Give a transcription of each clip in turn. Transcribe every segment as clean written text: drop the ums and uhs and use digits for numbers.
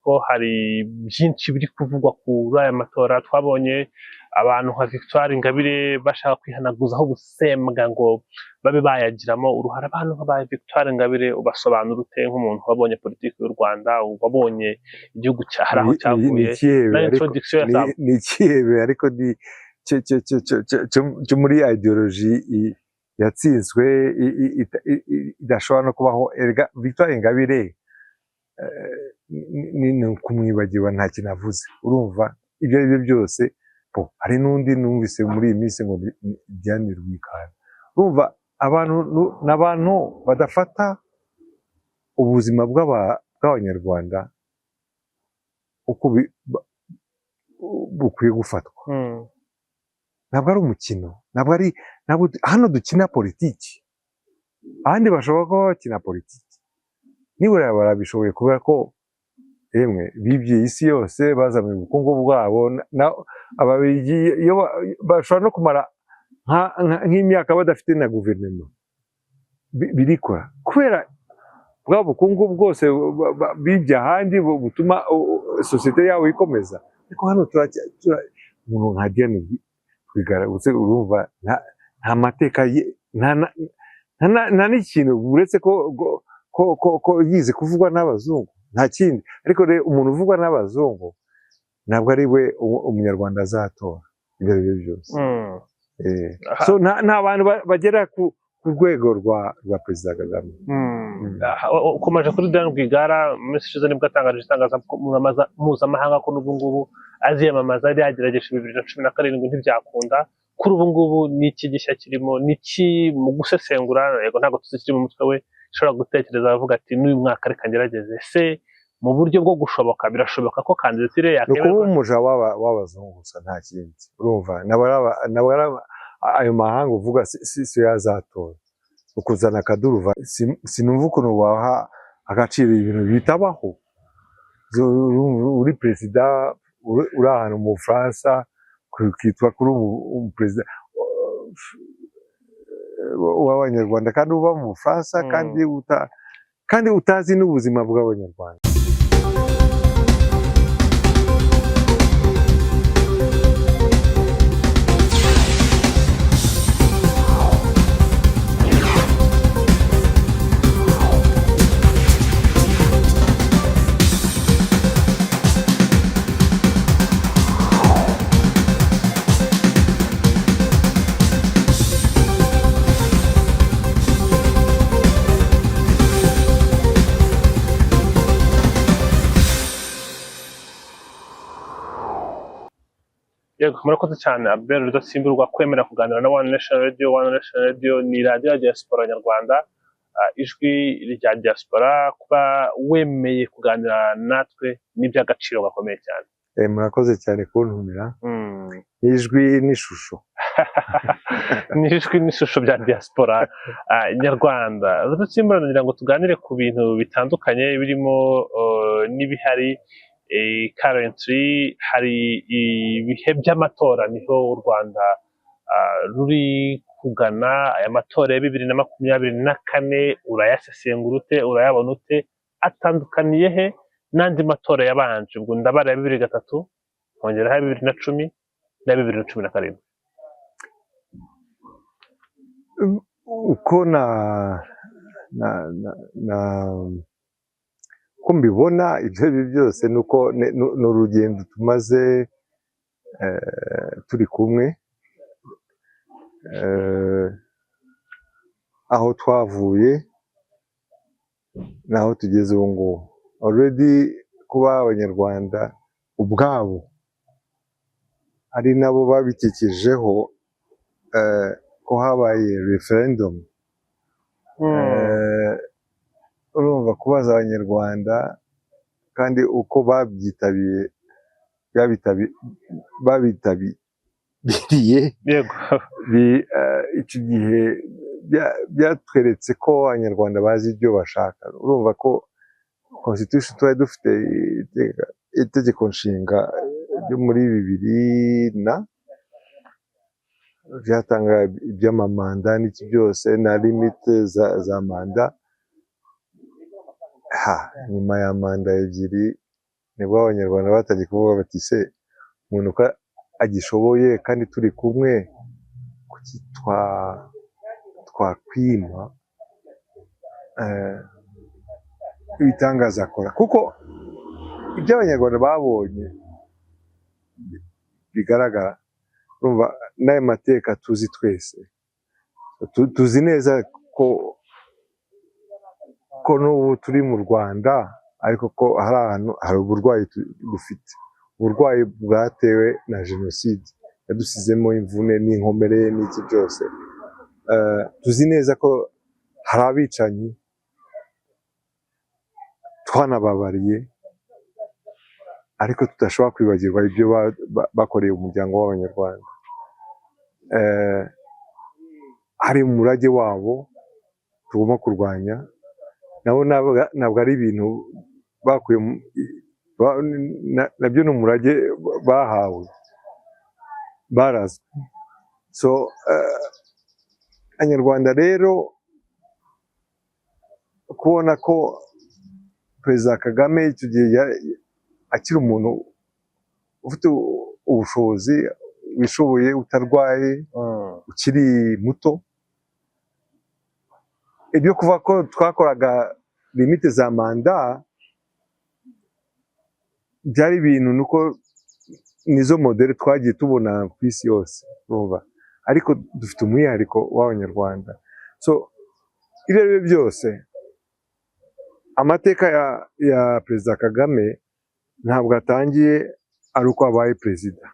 Ariko hari byinshi biri kuvugwa kuri aya matora. Twabonye abantu nka Victoire Ingabire bashaka kwihanaguzaho ubusembwa ngo babe bayagiramo uruhare. Abantu nka ba Victoire Ingabire ubasobanura ute nk'umuntu wabonye politiki y'u Rwanda, wabonye igihugu hari aho cyavuye na introduction ya Ni ikihebe, ariko ni cyo muri ideology yatsinzwe idashobora no kubaho. Erega Victoire Ingabire ni ukumwibagirwa, nta kintu avuze. Urumva ibyo ari byo byose. Hari n'undi numvise muri iyi minsi ngo Diane Rwigara. Urumva abantu ni abantu badafata ubuzima bw'Abanyarwanda uko bukwiye gufatwa. Ntabwo ari umukino, ntabwo ari, ntabwo hano dukina politiki. Ahandi bashobora kuba bakina politiki, nibura barabishoboye, kubera ko yemwe bibye isi yose, bazamuye ubukungu bwabo. Ababiligi iyo bashobora no kumara nk'imyaka badafite na guverinoma, birikora kubera bwa bukungu bwose bibye ahandi butuma sosiyete yabo ikomeza. Ariko hano umuntu nka Diane Rwigara, urumva nta mateka ye, nta n'ikintu, uretse ko yize kuvugwa n'abazungu, nta kindi. Ariko rero umuntu uvugwa n'abazungu ntabwo ari we umunyarwanda azatora ibyo ari byo byose. So nta bantu bagera ku rwego rwa Perezida Kagame. Ukomeje kuri Diane Rwigara, mu minsi ishize nibwo atangaje itangazamakuru mpuzamahanga ko n'ubu ngubu aziyamamaza. Yari yagerageje 2017 ntibyakunda. Kuri ubu ngubu ni iki gishya kirimo? Ni iki mu gusesengura? Yego, ntabwo tuzi ikiri mu mutwe we, ushobora gutekereza avuga ati n'uyu mwaka reka ngerageze. Se mu buryo bwo gushoboka, birashoboka ko kandidatire yakwemerwa? Ni ukuba umuja w'abazungu gusa, nta kindi. Urumva ayo mahanga uvuga si yazatora ukuzana akaduruva. Sinumva ukuntu waha agaciro ibintu bitabaho. Uri perezida, uri ahantu mu Bufaransa, ukitwa kuri umuperezida w'Abanyarwanda kandi uba mu Bufaransa, kandi utazi n'ubuzima bw'Abanyarwanda. Yego, murakoze cyane Albert Rudatsimburwa kwemera kuganira na One Nation Radio. One Nation Radio ni radiyo ya diaspora nyarwanda, ijwi rya diaspora. Kuba wemeye kuganira natwe ni iby'agaciro gakomeye cyane. Murakoze cyane kuntumira. Ijwi n'ishusho. Ni ijwi n'ishusho bya diaspora nyarwanda. Rudatsimburwa, ndagira ngo tuganire ku bintu bitandukanye birimo n'ibihari currently. Hari ibihe by'amatora, niho u Rwanda ruri kugana. Aya matora ya 2024 urayasesengura ute? Urayabona ute? Atandukaniye he n'andi matora yabanje? Ubwo ndabara ya 2003, nkongeraho ya 2010 na 2017. Uko uko mbibona ibyo ari byo byose, nuko ni urugendo tumaze turi kumwe, aho twavuye n'aho tugeze ubu ngubu. Already kuba Abanyarwanda ubwabo ari nabo babitekerejeho, ko habaye referendum, urumva kubaza Abanyarwanda kandi uko babyitabiye, babitabiriye, icyo gihe byatweretse ko Abanyarwanda bazi ibyo bashaka. Urumva ko constitution twari dufite, itegeko nshinga ryo muri bibiri na byatanga iby'amamanda n'iki byose na limite za manda. Ha nyuma ya manda ebyiri nibwo Abanyarwanda batangiye kuvuga bati: "Se umuntu ko agishoboye kandi turi kumwe, kuki twakwima ibitangaza akora?" Kuko ibyo Abanyarwanda babonye bigaragara, urumva n'ayo mateka tuzi twese, tuzi neza ko n'ubu turi mu Rwanda, ariko ko hari ahantu hari uburwayi dufite, uburwayi bwatewe na jenoside yadusizemo imvune n'inkomere n'iki byose. Tuzi neza ko hari abicanyi twanababariye, ariko tudashobora kwibagirwa ibyo bakoreye umuryango w'Abanyarwanda. Hari umurage wabo tugomba kurwanya nabo. Ntabwo ari ibintu bakuye nabyo ni umurage bahawe, barazwe. So Abanyarwanda rero kubona ko Perezida Kagame icyo gihe akiri umuntu ufite ubushobozi, wishoboye, utarwaye, ukiri muto, ibyo kuva ko twakoraga limite za manda byari ibintu, nuko nizo modèle twagiye tubona ku isi yose, urumva, ariko dufite umwihariko w'Abanyarwanda. So ibyo ari byo byose, amateka ya Perezida Kagame ntabwo atangiye ari uko abaye perezida,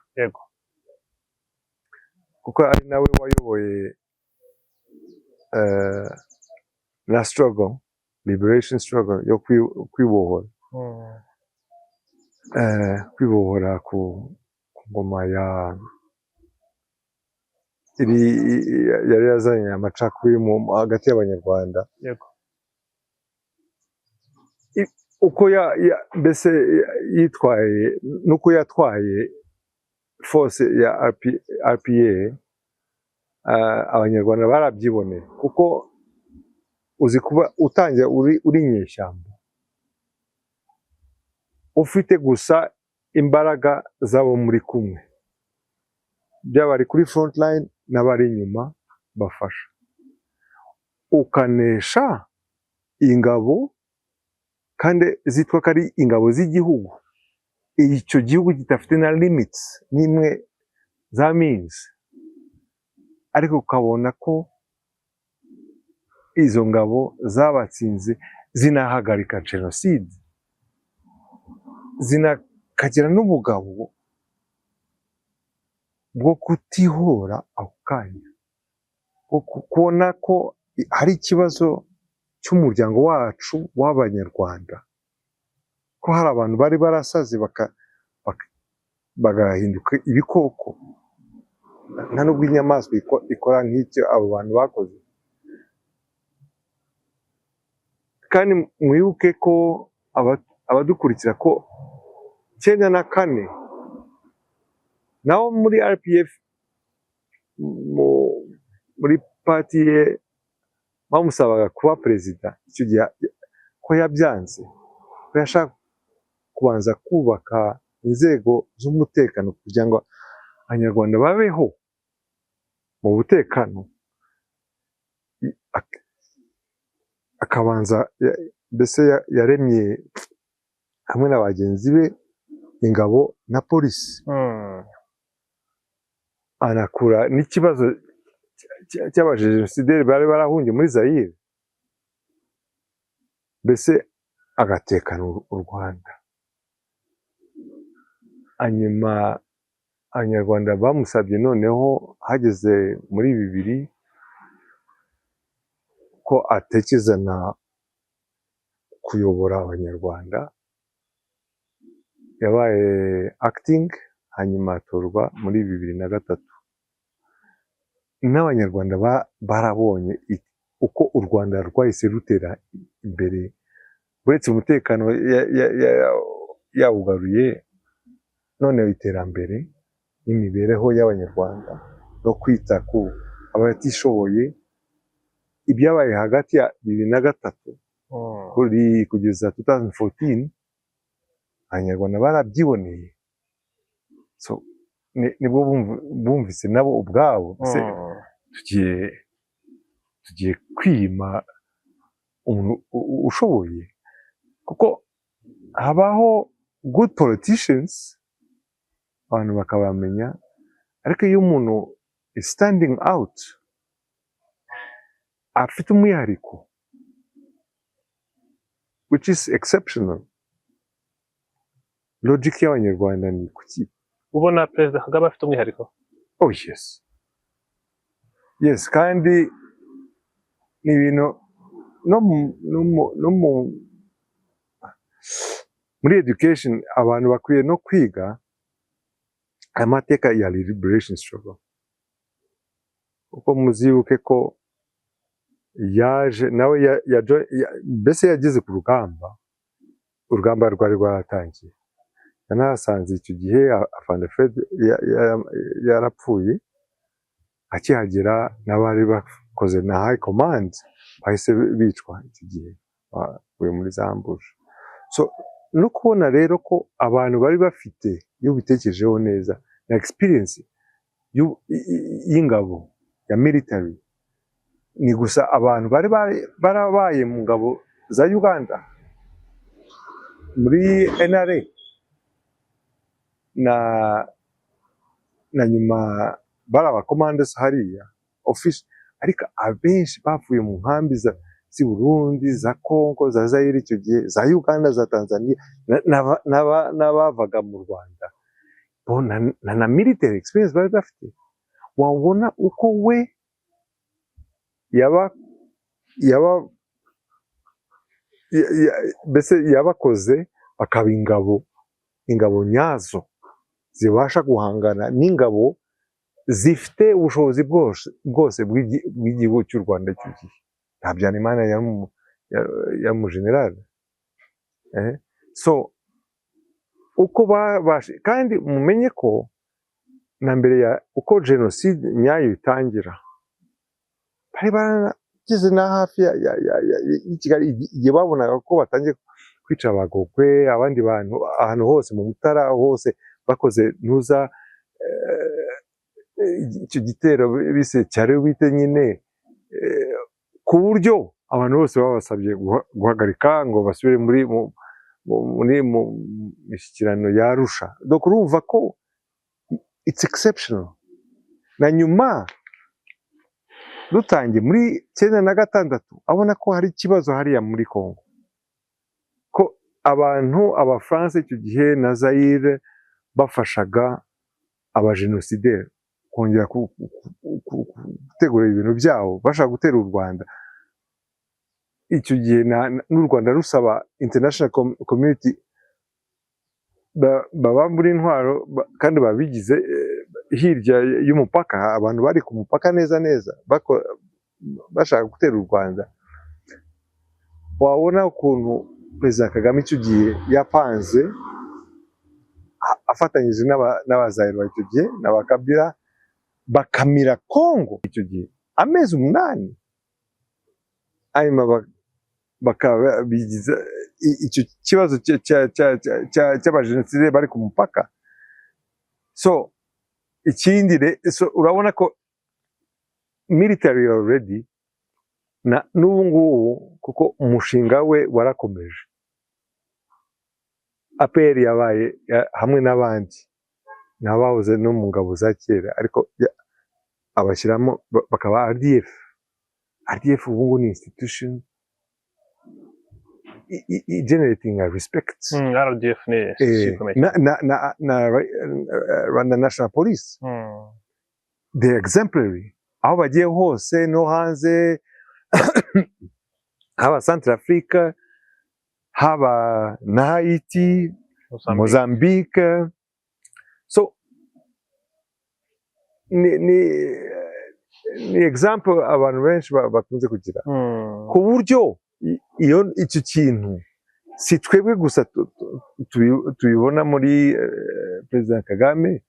kuko ari nawe wayoboye na struggle, liberation struggle yo kwibohora, kwibohora ku ngoma ya iri yari yazanye amacakubiri hagati y'Abanyarwanda. Uko mbese yitwaye n'uko yatwaye force ya RPA, Abanyarwanda barabyiboneye, kuko uzi kuba utangira uri inyeshyamba, ufite gusa imbaraga z'abo muri kumwe, byaba ari kuri front line n'abari inyuma bafasha, ukanesha ingabo kandi zitwa ko ari ingabo z'igihugu, icyo gihugu kidafite na limits n'imwe za means, ariko ukabona ko izo ngabo zabatsinze, zinahagarika jenoside, zinakagira n'ubugabo bwo kutihora ako kanya, bwo kubona ko hari ikibazo cy'umuryango wacu w'Abanyarwanda, ko hari abantu bari barasaze bagahinduka ibikoko, nta nubwo inyamaswa ikora nk'icyo abo bantu bakoze. Kandi mwibuke ko abadukurikira ko 94 naho muri RPF, muri party ye, bamusabaga kuba perezida icyo gihe, ko yabyanze, ko yashaka kubanza kubaka inzego z'umutekano kugira ngo Abanyarwanda babeho mu butekano, akabanza mbese yaremye hamwe na bagenzi be ingabo na polisi, anakura n'ikibazo cy'abajenosideri bari barahungiye muri Zayire, mbese agatekana u Rwanda. Hanyuma Abanyarwanda bamusabye noneho hageze muri 2000 ko atekereza na kuyobora Abanyarwanda. Yabaye acting, hanyuma atorwa muri 2003. N'Abanyarwanda barabonye uko u Rwanda rwahise rutera imbere, uretse umutekano yawugaruye, noneho iterambere n'imibereho y'Abanyarwanda no kwita ku abatishoboye. Ibyabaye hagati ya 2003 kuri kugeza 2014, Abanyarwanda barabyiboneye. So nibwo bumvise nabo ubwabo se tugiye kwima umuntu ushoboye, kuko habaho good politicians, abantu bakabamenya, ariko iyo umuntu is standing out, afite umwihariko which is exceptional, logic y'Abanyarwanda ni kuki? Ubona Perezida Kagame afite umwihariko? Oh yes, kandi ni ibintu no muri education abantu bakwiye no kwiga amateka ya liberation struggle, kuko muzibuke ko yaje nawe mbese yageze ku rugamba, urugamba rwari rwaratangiye. Yanahasanze icyo gihe Afande Fred yarapfuye. Akihagera n'abari bakoze na high command bahise bicwa icyo gihe, baguye muri za ambush. So no kubona rero ko abantu bari bafite, iyo ubitekerejeho neza, na experience y'ingabo ya military, ni gusa abantu bari barabaye mu ngabo za Uganda muri NRA na nyuma bari abakomandos hariya office, ariko abenshi bavuye mu nkambi z'i Burundi, za Congo, za Zaire icyo gihe, za Uganda, za Tanzania, n'abavaga mu Rwanda bo na military experience bari bafite. Wabona uko we yaba mbese yabakoze bakaba ingabo nyazo zibasha guhangana n'ingabo zifite ubushobozi bwose bw'igihugu cy'u Rwanda icyo gihe. Nta Habyarimana yari umujenerali. So uko babashe, kandi mumenye ko na mbere ya uko jenoside nyayo itangira, bari barageze na hafi y'i Kigali, igihe babonaga ko batangiye kwica Abagogwe, abandi bantu, ahantu hose mu Mutara hose bakoze ntuza icyo gitero bise cyari wite nyine, ku buryo abantu bose babasabye guhagarika ngo basubire muri mu mishyikirano ya Arusha. Donc urumva ko it's exceptional. Na nyuma dutangiye muri 96, abona ko hari ikibazo hariya muri Congo, ko abantu Abafaransa icyo gihe na Zaire bafashaga abajenosideri kongera gutegura ibintu byabo, bashaka gutera u Rwanda icyo gihe, n'u Rwanda rusaba international community babambura intwaro, kandi babigize hirya y'umupaka, abantu bari ku mupaka neza neza bashaka gutera u Rwanda. Wabona ukuntu Perezida Kagame icyo gihe yapanze afatanyije n'Abazayirwa icyo gihe n'Abakabila, bakamira Kongo icyo gihe amezi 8, hanyuma bakaba bigize icyo kibazo cy'abajenosideri bari ku mupaka. So ikindi so urabona ko military already na n'ubu ngubu, kuko umushinga we warakomeje, APR yabaye hamwe n'abandi n'abahoze no mu ngabo za kera, ariko abashyiramo bakaba RDF. RDF ubu ngubu ni institution generating a respect. RDF ni institution ikomeye. Na Rwanda National Police, the exemplary, aho bagiye hose no hanze, haba Central Africa, haba na Haiti, Mozambique. Mozambique. So ni example abantu benshi bakunze kugira, ku buryo iyo icyo kintu si twebwe gusa tubibona muri Perezida Kagame,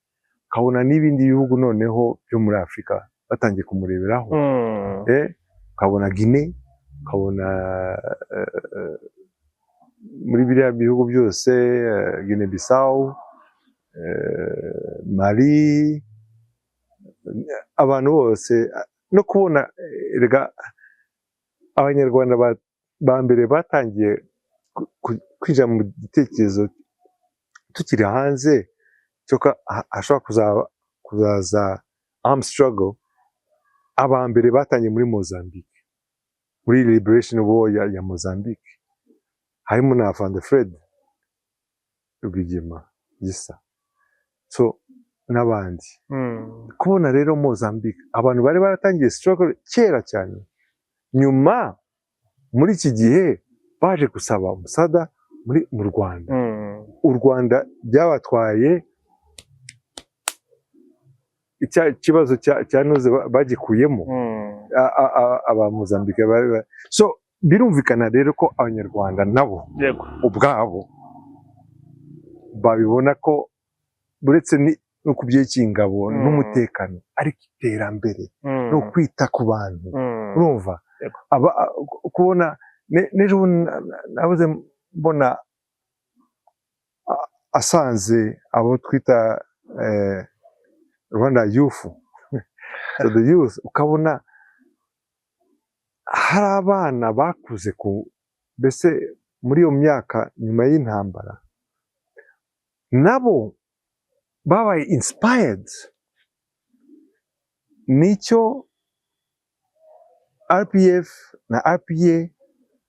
ukabona n'ibindi bihugu noneho byo muri Afurika batangiye kumureberaho. Ukabona Guinea, ukabona Muri biriya bihugu byose, Guinea Bissau, Mali, abantu bose, no kubona, erega Abanyarwanda ba mbere batangiye kwinjira mu gitekerezo tukiri hanze cy'uko hashobora kuzaza armed struggle, aba mbere batangiye muri Mozambique, muri liberation war ya Mozambique, harimo na Afande Fred Rwigema Gisa, so n'abandi. Kubona rero Mozambique abantu bari baratangiye struggle kera cyane, nyuma muri iki gihe baje gusaba umusada mu Rwanda. U Rwanda byabatwaye kibazo cya nuze bagikuyemo. Aba Mozambique so birumvikana rero ko Abanyarwanda nabo ubwabo babibona ko uretse no ku byerekeye ingabo n'umutekano, ariko iterambere no kwita ku bantu, urumva, aba kubona n'ejo bundi nabuze mbona asanze abo twita Rwanda youth, so the youth, ukabona hari abana bakuze ku mbese muri iyo myaka nyuma y'intambara, nabo babaye inspired nicyo RPF na RPA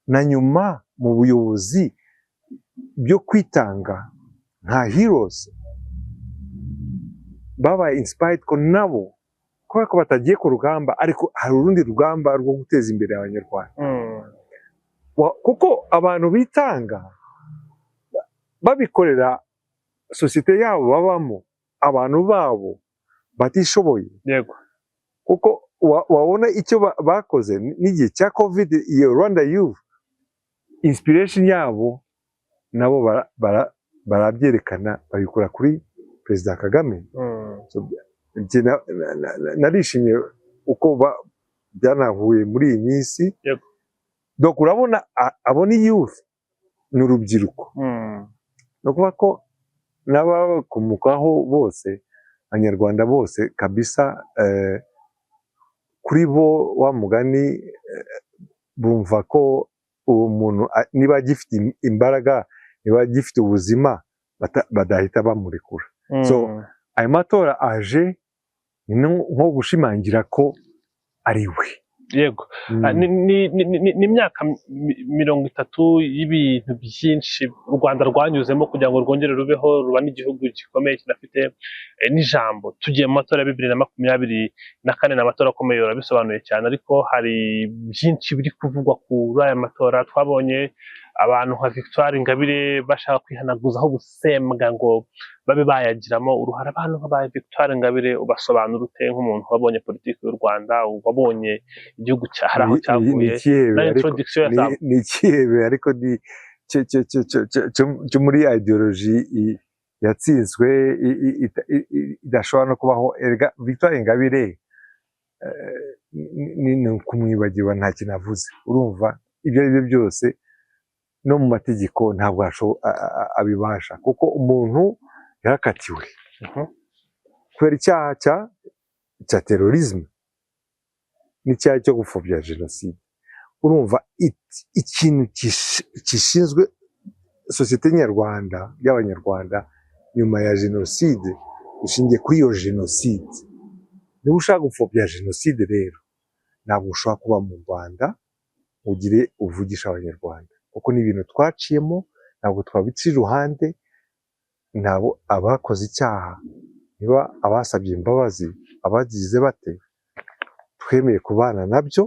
na nyuma mu buyobozi byo kwitanga nka heroes. Babaye inspired ko nabo, kubera ko batagiye ku rugamba, ariko hari urundi rugamba rwo guteza imbere Abanyarwanda. Kuko abantu bitanga babikorera sosiyete yabo babamo, abantu babo batishoboye, kuko wabona icyo bakoze n'igihe cya COVID, iyo Rwanda Youth inspiration yabo nabo barabyerekana, babikura kuri Perezida Kagame. So, njye narishimye uko byanahuye muri iyi minsi. Donc urabona abo ni youth, ni urubyiruko. Ni ukuvuga ko n'abakomokaho bose, Abanyarwanda bose kabisa, kuri bo wa mugani, bumva ko uwo muntu niba agifite imbaraga, niba agifite ubuzima, badahita bamurekura. So, ayo matora aje ni nko gushimangira ko ari we. Yego. Ni imyaka 30 y'ibintu byinshi u Rwanda rwanyuzemo kugira ngo rwongere rubeho, ruba n'igihugu gikomeye kinafite n'ijambo. Tugiye mu matora ya 2024, ni amatora akomeye, urabisobanuye cyane, ariko hari byinshi biri kuvugwa kuri aya matora. Twabonye abantu nka Victoire Ingabire bashaka kwihanaguzaho ubusembwa ngo babe bayagiramo uruhare. Abantu nka ba Victoire Ingabire ubasobanura ute, nk'umuntu wabonye politiki y'u Rwanda, wabonye igihugu hari aho Ni cyavuye ikihebe na ariko introduction ya Sam? Ni ikihebe, ariko ni cyo muri ideology yatsinzwe, idashobora no kubaho. Erega Victoire Ingabire, ni ukumwibagirwa, nta kintu avuze. Urumva, ibyo ari byo byose no mu mategeko ntabwo abibasha, kuko umuntu yarakatiwe kubera icyaha cya terrorisme n'icyaha cyo gupfobya jenoside. Urumva, ikintu gishinzwe sosiyete nyarwanda y'Abanyarwanda nyuma ya jenoside ushingiye kuri iyo jenoside. Niba ushaka gupfobya jenoside rero, ntabwo ushobora kuba mu Rwanda ugire uvugisha Abanyarwanda, kuko ni ibintu twaciyemo, ntabwo twabica iruhande. Ntabwo abakoze icyaha, niba abasabye imbabazi, abagize bate, twemeye kubana nabyo,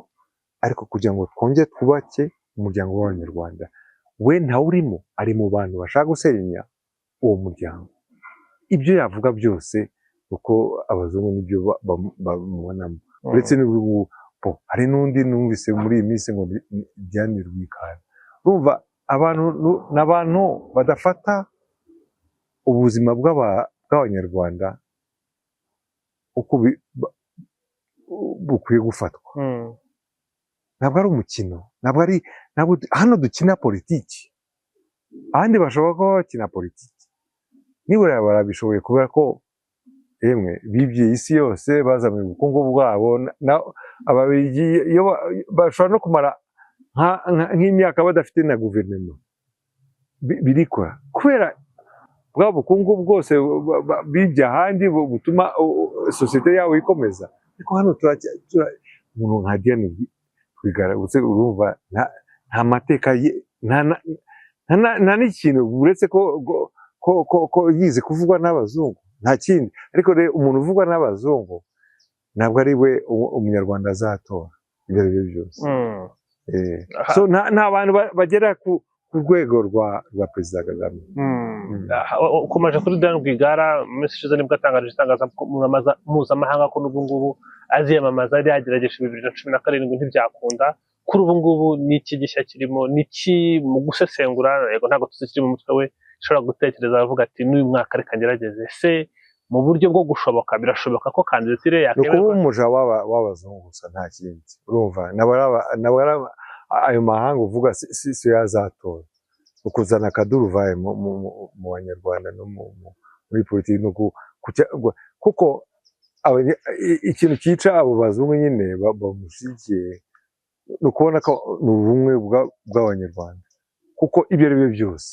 ariko kugira ngo twongere twubake umuryango w'Abanyarwanda, we ntawurimo, ari mu bantu bashaka gusenya uwo muryango. Ibyo yavuga byose, kuko abazungu nibyo bamubonamo. Uretse n'ubu hari n'undi numvise muri iyi minsi ngo ni Diane Rwigara. Urumva, abantu ni abantu badafata ubuzima bw'Abanyarwanda uko bukwiye gufatwa. Ntabwo ari umukino, ntabwo ari, ntabwo hano dukina politiki. Ahandi bashobora kuba bakina politiki, nibura barabishoboye, kubera ko yemwe bibye isi yose, bazamuye ubukungu bwabo. Ababiligi iyo bashobora no kumara nk'imyaka badafite na guverinoma, birikora kubera bwa bukungu bwose bibye ahandi, butuma sosiyete yabo ikomeza. Ariko hano umuntu nka Diane Rwigara, urumva nta mateka ye, nta n'ikintu, uretse ko yize kuvugwa n'abazungu, nta kindi. Ariko rero umuntu uvugwa n'abazungu ntabwo ari we umunyarwanda azatora ibyo ari byo byose. So nta bantu bagera ku rwego rwa Perezida Kagame. Ukomeje kuri Diane Rwigara. Mu minsi ishize nibwo atangaje itangazamakuru mpuzamahanga ko n'ubu ngubu aziyamamaza. Yari yagerageje 2017 ntibyakunda. Kuri ubu ngubu ni iki gishya kirimo? Ni iki mu gusesengura, yego ntabwo tuzi ikiri mu mutwe we, ushobora gutekereza avuga ati: "N'uyu mwaka reka ngerageze"? Se mu buryo bwo gushoboka, birashoboka ko kandidatire Ni ukuba yakemerwa? umuja w'abazungu gusa, nta kindi. Urumva nabo ari ayo mahanga uvuga si yo azatora. Ukuzana akaduruvayo mu banyarwanda no muri politiki no kuko ikintu cyica abo bazungu nyine bamushyigikiye ni ukubona ko ni ubumwe bw'abanyarwanda, kuko ibyo ari byo byose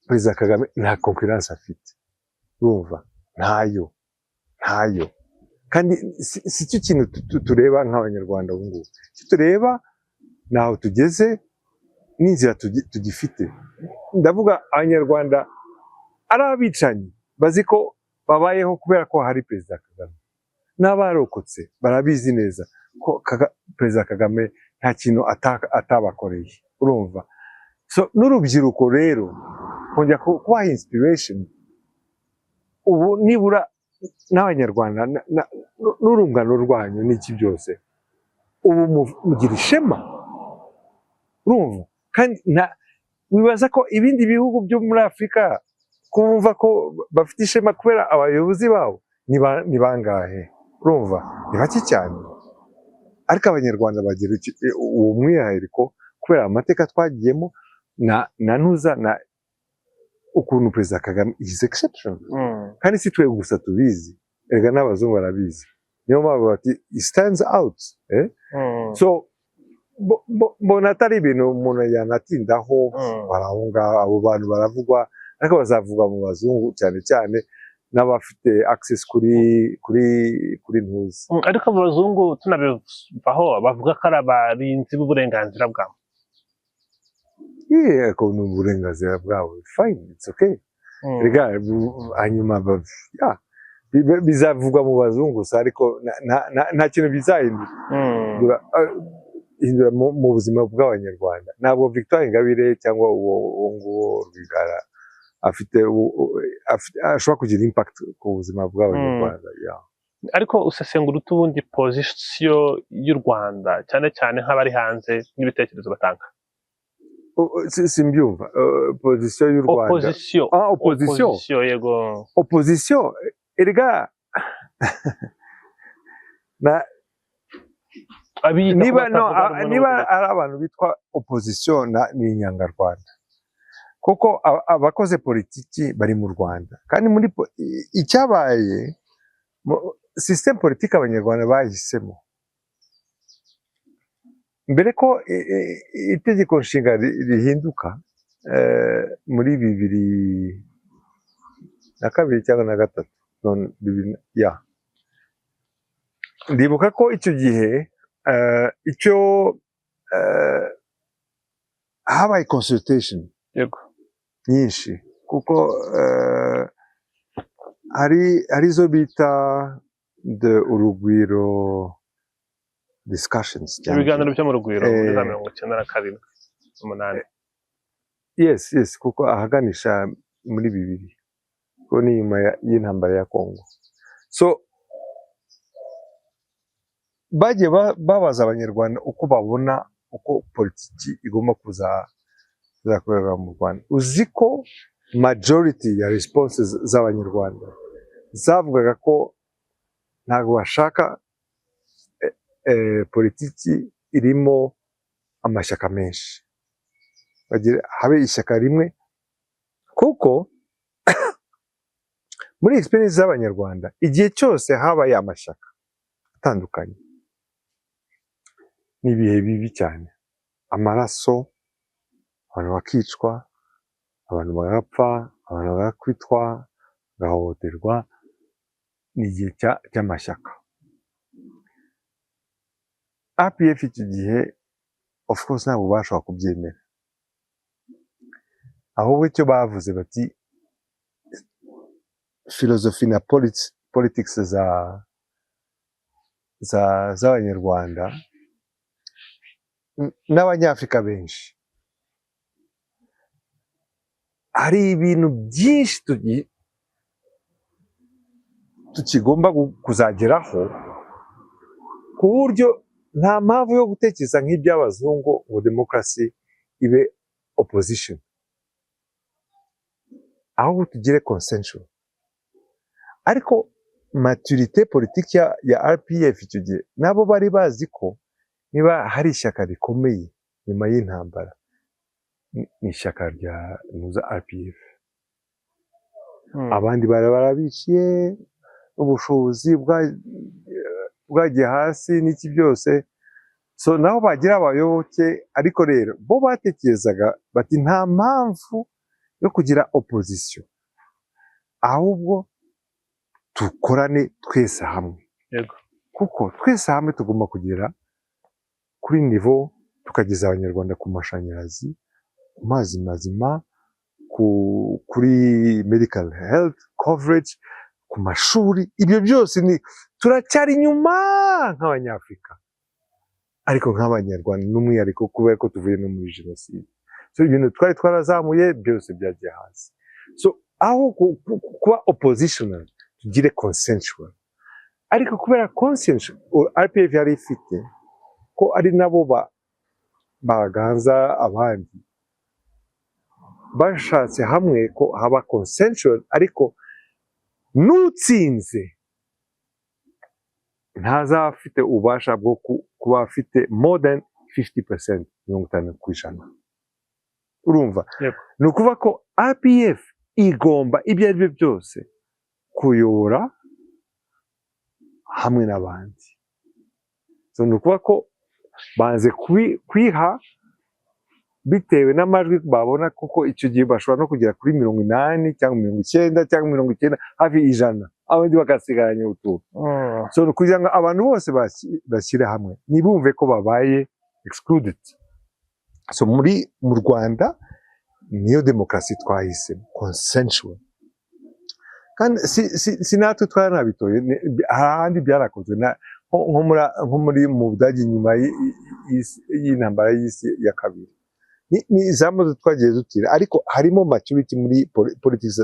Perezida Kagame nta concurrence afite. Urumva, ntayo, ntayo. Kandi si cyo kintu tureba nk'abanyarwanda ubu ngubu. Icyo tureba ni aho tugeze n'inzira tugifite. Ndavuga abanyarwanda ari abicanyi bazi ko babayeho kubera ko hari Perezida Kagame, n'abarokotse barabizi neza ko Perezida Kagame nta kintu atabakoreye. Urumva, so n'urubyiruko rero kongera kubaha inspiration. Ubu nibura n'abanyarwanda n'urungano rwanyu n'iki byose, ubu mugira ishema. Urumva, kandi wibaza ko ibindi bihugu byo muri Afurika kumva ko bafite ishema kubera abayobozi babo ni bangahe? Urumva, ni bake cyane. Ariko abanyarwanda bagira uwo mwihariko kubera amateka twagiyemo na ntuza na ukuntu Perezida Kagame is exception. Kandi si twe gusa tubizi, erega n'abazungu barabizi. Niyo mpamvu bati: "He stands out," eh? So mbona atari ibintu umuntu yanatindaho. Bari aho ngaho, abo bantu baravugwa, ariko bazavugwa mu bazungu cyane cyane n'abafite access kuri ntuzi. Ariko abo bazungu tunabivaho, bavuga ko ari abarinzi b'uburenganzira bwabo. Yeah, ko ni uburenganzira bwabo, fine, it's okay. Rega hanyuma yeah, bizavugwa mu bazungu gusa, ariko nta kintu bizahindura hindura mu buzima bw'abanyarwanda. Ntabwo Victoire Ingabire cyangwa uwo nguwo Rwigara afite ashobora kugira impact ku buzima bw'abanyarwanda, yeah. Ariko usesengura ute ubundi position y'u Rwanda, cyane cyane nk'abari hanze n'ibitekerezo batanga? Simbyumva. Position y'u Rwanda? Opposition. Ah, opposition. Opposition, yego. Opposition, erega na Abiyita ko niba no batavuga rumwe niba n'ubutegetsi. ari abantu bitwa opposition ni inyangarwanda, kuko abakoze politiki bari mu Rwanda. Kandi muri icyabaye système politique abanyarwanda bahisemo mbere ko itegeko nshinga rihinduka muri 2002 cyangwa na gatatu, none ya ndibuka ko icyo gihe icyo habaye consultation nyinshi, kuko hari izo bita the Urugwiro discussions cyangwa Ibiganiro byo mu Rugwiro muri za 97, 8. Yes, kuko ahaganisha muri 2000, kuko ni nyuma y'intambara ya Congo. So bagiye babaza abanyarwanda uko babona uko politiki igomba kuzakorerwa mu Rwanda. Uzi ko majority ya responses z'abanyarwanda zavugaga ko ntabwo bashaka politiki irimo amashyaka menshi. Bagire habe ishyaka rimwe, kuko muri experience z'Abanyarwanda, igihe cyose habaye amashyaka atandukanye, ni ibihe bibi cyane, amaraso, abantu bakicwa, abantu bagapfa, abantu bagakwitwa, bagahohoterwa. Ni igihe cy'amashyaka. RPF icyo gihe, of course, ntabwo bashobora kubyemera. Ahubwo icyo bavuze bati filozofi na politics za z'Abanyarwanda n'Abanyafurika benshi, hari ibintu byinshi tukigomba kuzageraho, ku buryo nta mpamvu yo gutekereza nk'iby'abazungu ngo demokarasi ibe opposition, ahubwo tugire consensual. Ariko maturité politique ya RPF icyo gihe, nabo bari bazi ko niba hari ishyaka rikomeye nyuma y'intambara, ni ishyaka rya nuza RPF. Abandi bari barabiciye, ubushobozi bwagiye hasi n'iki byose, so naho bagira abayoboke. Ariko rero bo batekerezaga bati nta mpamvu yo kugira opposition, ahubwo dukorane twese hamwe, kuko twese hamwe tugomba kugera kuri niveau tukageza Abanyarwanda ku mashanyarazi, ku mazi mazima, kuri medical health coverage, ku mashuri. Ibyo byose ni turacyari inyuma nk'Abanyafurika, ariko nk'Abanyarwanda n'umwihariko, kubera ko tuvuye no muri jenoside. So ibintu twari twarazamuye byose byagiye hasi. So aho kuba oppositional, tugire consensual. Ariko kubera consensual RPF yari ifite, ko ari nabo baganza abandi, bashatse hamwe ko haba consensual, ariko n'utsinze ntazaba afite ububasha bwo kuba afite more than 50%, 50%. Urumva? Yego. Ni ukuvuga ko RPF igomba ibyo ari byo byose kuyobora hamwe n'abandi. So ni ukuvuga ko banze kwiha bitewe n'amajwi babona, kuko icyo gihe bashobora no kugera kuri 80 cyangwa 90 cyangwa 90, hafi 100, abandi bagasigaranya utuntu. So ni ukugira ngo abantu bose bashyire hamwe, ntibumve ko babaye excluded. So mu Rwanda niyo demokarasi twahisemo, consensual. Kandi si natwe twaranabitoye, hari ahandi byarakozwe, nko mu Budage nyuma y'intambara y'isi ya kabiri. Ni za moto twagiye dutira, ariko harimo maturity muri politics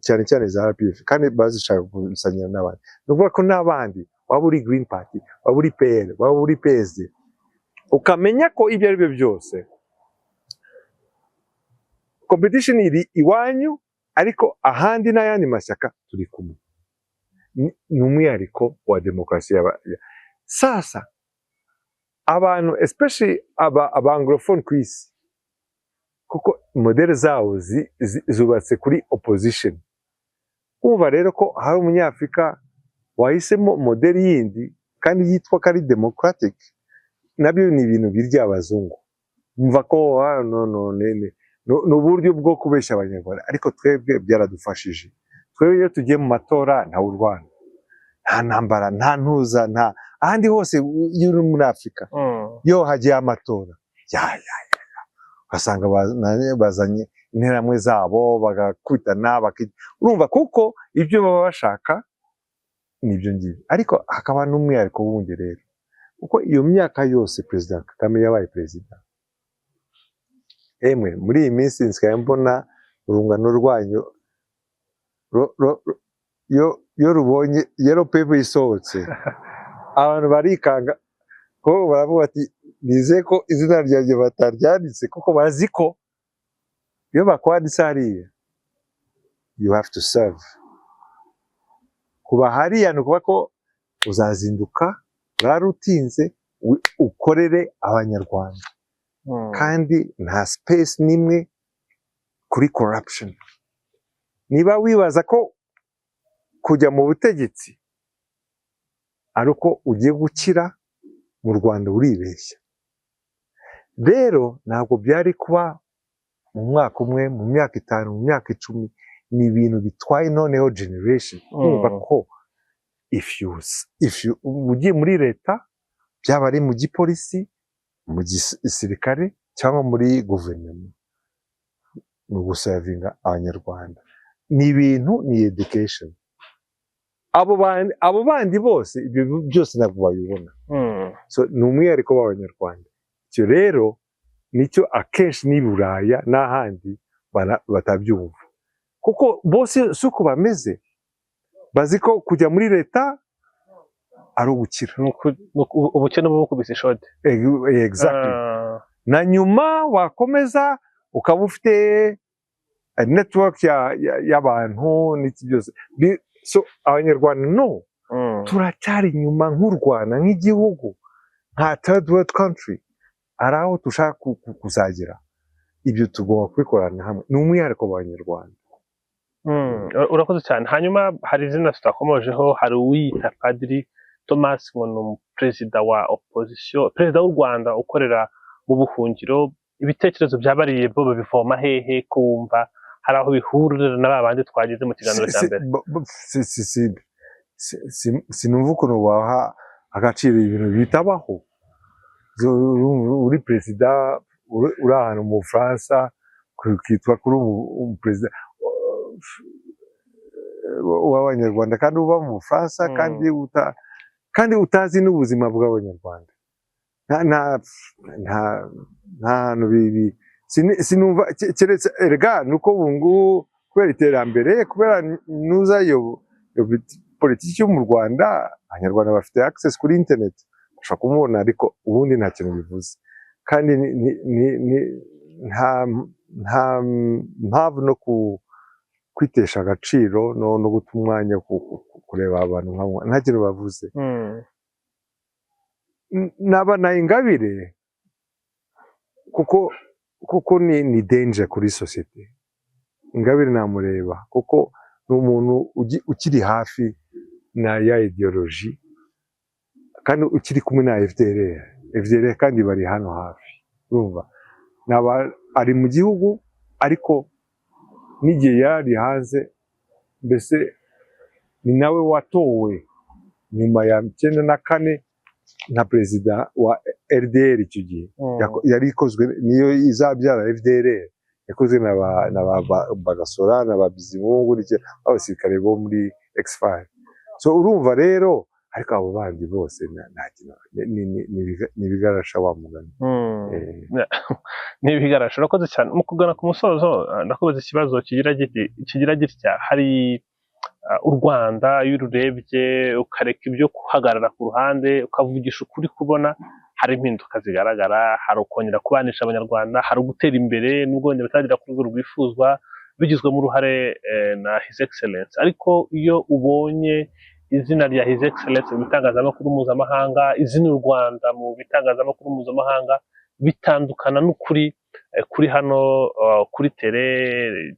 cyane cyane za RPF, kandi bazishaka gusangira n'abandi. Ni ukuvuga ko n'abandi, waba uri Green Party, waba uri PL, waba uri PSD, ukamenya ko ibyo ari byo byose competition iri iwanyu, ariko ahandi n'ayandi mashyaka turi kumwe. Ni umwihariko wa demokarasi. Sasa abantu, especially aba anglophone ku isi, kuko modèle zabo zubatse kuri opposition. Kumva rero ko hari Umunyafurika wahisemo modèle yindi kandi yitwa ko ari democratic, nabyo ni ibintu birya abazungu. Umva ko ah, no, no, ni uburyo bwo kubeshya Abanyarwanda. Ariko twebwe byaradufashije. Twebwe iyo tugiye mu matora, ntawe urwana, nta ntambara, nta ntuza, nta ahandi hose iyo uri muri Afurika, iyo hagiye amatora ya ya ya ya, ugasanga bazanye interahamwe zabo, bagakubitana, urumva, kuko ibyo baba bashaka nibyo ngibyo. Ariko hakaba n'umwihariko wundi rero, kuko iyo myaka yose Perezida Kagame yabaye perezida, emwe muri iyi minsi nsigaye mbona urungano rwanyu iyo rubonye yellow paper isohotse, abantu barikanga, ko baravuga bati nizeye ko izina ryanjye bataryanditse, kuko bazi ko iyo bakwanditse hariya, you have to serve. Kuba hariya ni ukuvuga ko uzazinduka, urara utinze, ukorere Abanyarwanda. Kandi nta space n'imwe kuri corruption. Niba wibaza ko kujya mu butegetsi ari uko ugiye gukira mu Rwanda, uribeshya. Rero ntabwo byari kuba mu mwaka umwe, mu myaka 5, mu myaka 10. Ni ibintu bitwaye noneho generation kumva ko if you ugiye muri leta, byaba ari mu gipolisi, mu gisirikare cyangwa muri guverinoma, ni uguservinga Abanyarwanda. Ni ibintu, ni education. Abo bandi bose ibyo byose ntabwo babibona. So ni umwihariko w'Abanyarwanda. Icyo rero nicyo akenshi n'i Buraya n'ahandi batabyumva, kuko bose si uko bameze. Bazi ko kujya muri leta ari ugukira. Ubukene bubukubise ishoti. Exactly. Na nyuma wakomeza ukaba ufite network y'abantu n'iki byose. So Abanyarwanda no turacyari inyuma nk'u Rwanda, nk'igihugu, nka third world country. Hari aho dushaka kuzagera. Ibyo tugomba kubikorana hamwe, ni umwihariko w'Abanyarwanda. Urakoze cyane. Hanyuma hari izina tutakomojeho, hari uwiyita Padiri Thomas, ngo ni umuperezida wa opposition, perezida w'u Rwanda ukorera mu buhungiro. Ibitekerezo bya bariye bo babivoma hehe, kumva hari aho bihurira na ba bandi twagize mu kiganiro cya mbere? Sinumva ukuntu waha agaciro ibintu bitabaho. Uri perezida, uri ahantu mu Bufaransa, ukitwa kuri umuperezida w'Abanyarwanda kandi uba mu Bufaransa, kandi utazi n'ubuzima bw'Abanyarwanda. Nta hantu bibi sinumva keretse erega nuko ubu ngubu kubera iterambere, kubera nuza iyo politiki yo mu Rwanda, Abanyarwanda bafite access kuri internet, bashobora kumubona, ariko ubundi nta kintu bivuze. Kandi nta mpamvu no kwitesha agaciro no guta umwanya kureba abantu nk'abo nta kintu bavuze. Naba na Ingabire, kuko ni danger kuri sosiyete. Ingabire namureba kuko ni umuntu ukiri hafi na ya ideology kandi ukiri kumwe na FDLR. FDLR kandi bari hano hafi. Urumva naba ari mu gihugu, ariko n'igihe yari hanze, mbese ni nawe watowe nyuma ya 94 nka perezida wa RDR icyo gihe. Yari ikozwe, niyo izabyara FDLR, yakozwe na ba Bagasora na ba Bizimungu b'abasirikare bo muri X5. So urumva rero, ariko abo bandi bose nta kintu, ni ibigarasha wa mugani. Ni ibigarasha. Urakoze cyane. Mu kugana ku musozo, ndakubaza ikibazo kigira gitya: hari u Rwanda, iyo ururebye ukareka ibyo guhagarara ku ruhande, ukavugisha ukuri, kubona hari impinduka zigaragara, hari ukongera kubanisha Abanyarwanda, hari ugutera imbere nubwo wenda bitagera ku rwego rwifuzwa, bigizwemo uruhare na His Excellence. Ariko iyo ubonye izina rya His Excellence mu bitangazamakuru mpuzamahanga, izina u Rwanda mu bitangazamakuru mpuzamahanga, bitandukana n'ukuri kuri hano kuri terrain.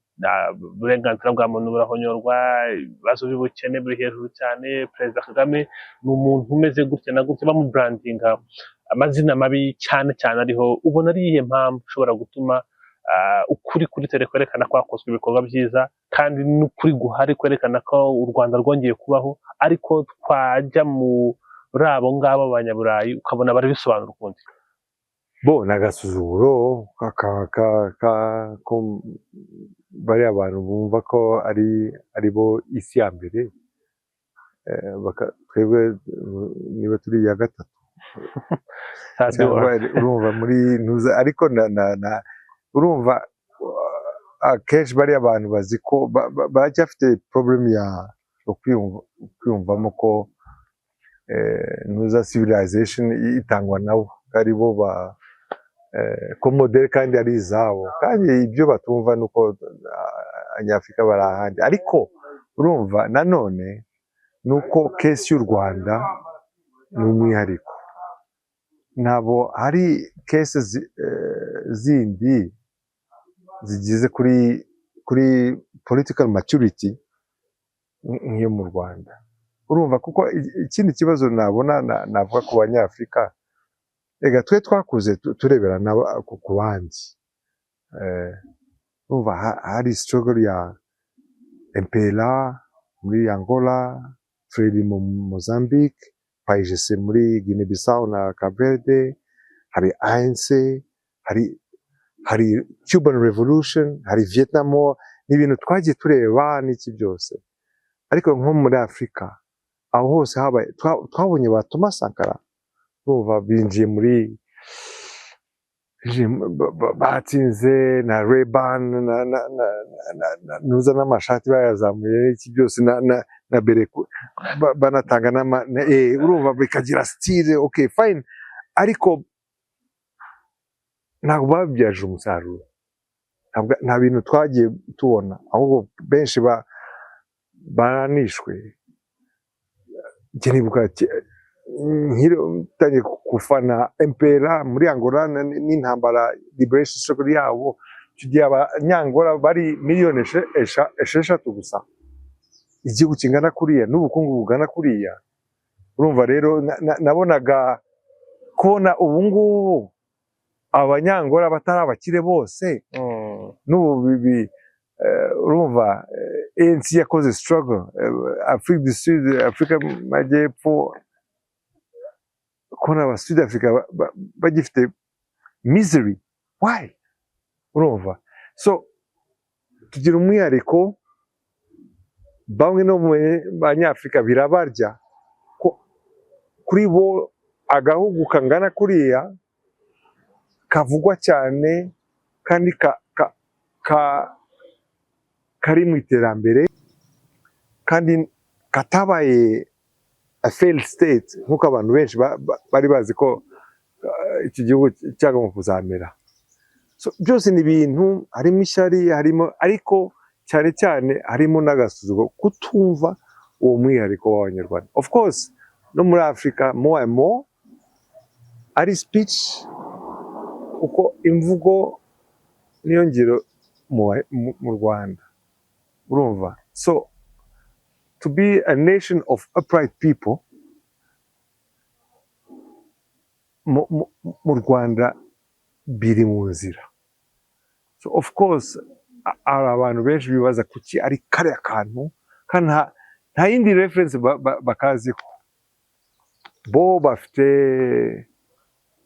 Uburenganzira bwa muntu burahonyorwa, ibibazo by'ubukene buri hejuru cyane, Perezida Kagame ni umuntu umeze gutya na gutya, bamubrandinga amazina mabi cyane cyane ariho. Ubona ari iyihe mpamvu ishobora gutuma ukuri kuri terrain kwerekana ko hakozwe ibikorwa byiza, kandi n'ukuri guhari kwerekana ko u Rwanda rwongeye kubaho, ariko twajya muri abo ngabo b'Abanyaburayi ukabona barabisobanura ukundi? Bo ni agasuzuguro ko bariya bantu bumva ko ari bo isi ya mbere, twebwe niba turi iya gatatu Third cyangwa world. Urumva muri ntuza, ariko na urumva akenshi bariya bantu bazi ko baracyafite problem ya yo kwiyumvamo ko ntuza civilization itangwa nabo, ari bo ba ko model kandi ari izabo. Kandi ibyo batumva ni uko Abanyafurika bari ahandi. Ariko urumva nanone ni uko case y'u Rwanda ni umwihariko. Ntabwo hari case zindi zigize kuri political maturity nk'iyo mu Rwanda. Urumva, kuko ikindi kibazo nabona navuga ku Banyafurika, reka twe twakuze turebera ku bandi. Urumva, hari struggle ya MPLA muri Angola, Frelimo mu Mozambique, PAIGC muri Guinea Bissau na Cape Verde, hari ANC, hari Cuban Revolution, hari Vietnam War. Ni ibintu twagiye tureba n'iki byose. Ariko nko muri Afurika aho hose habaye, twabonye ba Thomas Sankara, urumva, binjiye muri batsinze na Ray-Ban na nuza n'amashati bayazamuye n'iki byose na bereku banatanga urumva bikagira style, okay, fine, ariko ntabwo babibyaje umusaruro. Nta bintu twagiye tubona, ahubwo benshi baranishwe. Njye nibuka nkiri ntangiye gufana MPLA muri Angola n'intambara, liberation struggle yabo. Icyo gihe Abanyangola bari miliyoni 6 gusa, igihugu kingana kuriya n'ubukungu bugana kuriya. Urumva rero, nabonaga kubona ubu ngubu Abanyangola batari abakire bose n'ubu urumva, ANC yakoze struggle, Afrique du Sud, Afrika y'Amajyepfo, kubona aba Sud Africa bagifite misery, why? Urumva, so tugira umwihariko. Bamwe no mu Banyafurika birabarya ko kuri bo agahugu kangana kuriya kavugwa cyane kandi kari mu iterambere kandi katabaye a failed state nk'uko abantu benshi bari bazi ko iki gihugu cyagomba kuzamera. So, byose ni ibintu harimo ishyari, harimo ariko cyane cyane harimo n'agasuzuguro, kutumva uwo mwihariko w'Abanyarwanda. Of course no muri Afurika more and more ari speech, kuko imvugo niyo ngiro mu Rwanda. Urumva, so to be a nation of upright people mu Rwanda biri mu nzira. So of course hari abantu benshi bibaza kuki ari kariya kantu kandi nta yindi reference bakaziho. Bo bafite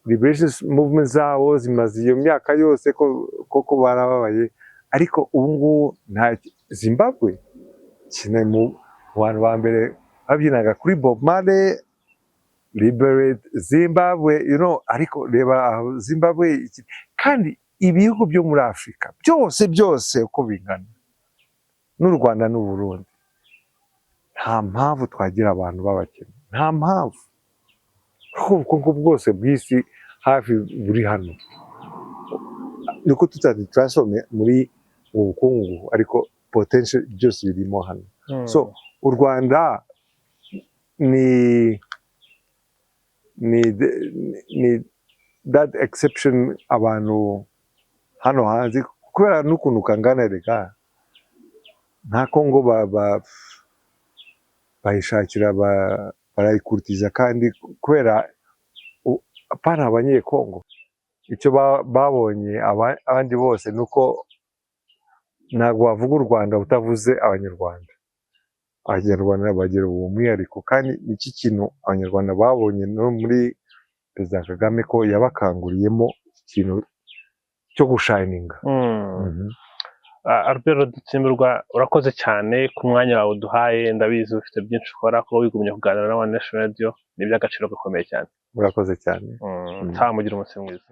liberation movement zabo zimaze iyo myaka yose, ko koko barababaye. Ariko ubu ngubu nta Zimbabwe kimwe mu bantu ba mbere babyinaga kuri Bob Marley, "Liberate Zimbabwe". Ariko reba aho Zimbabwe kandi ibihugu byo muri Afurika byose byose uko bingana n'u Rwanda n'u Burundi, nta mpamvu twagira abantu b'abakene, nta mpamvu, kuko ubukungu bwose bw'isi hafi buri hano. Nuko tutadi-transforme muri ubu bukungu, ariko potential byose birimo hano. So u Rwanda ni that exception. Abantu hano hanze, kubera n'ukuntu kangana, reka nka Kongo bayishakira barayikurikiza, kandi kubera apana Abanyekongo, icyo babonye abandi bose ni uko ntabwo wavuga u Rwanda utavuze Abanyarwanda. Abanyarwanda bagira uwo mwihariko, kandi nicyo kintu Abanyarwanda babonye no muri Perezida Kagame, ko yabakanguriyemo ikintu cyo gushininga. Albert Rudatsimburwa, urakoze cyane ku mwanya wawe uduhaye. Ndabizi ufite byinshi ukora, kuba wigumye kuganira na One Nation Radio ni iby'agaciro gakomeye cyane. Murakoze cyane. Nta mugira umunsi mwiza.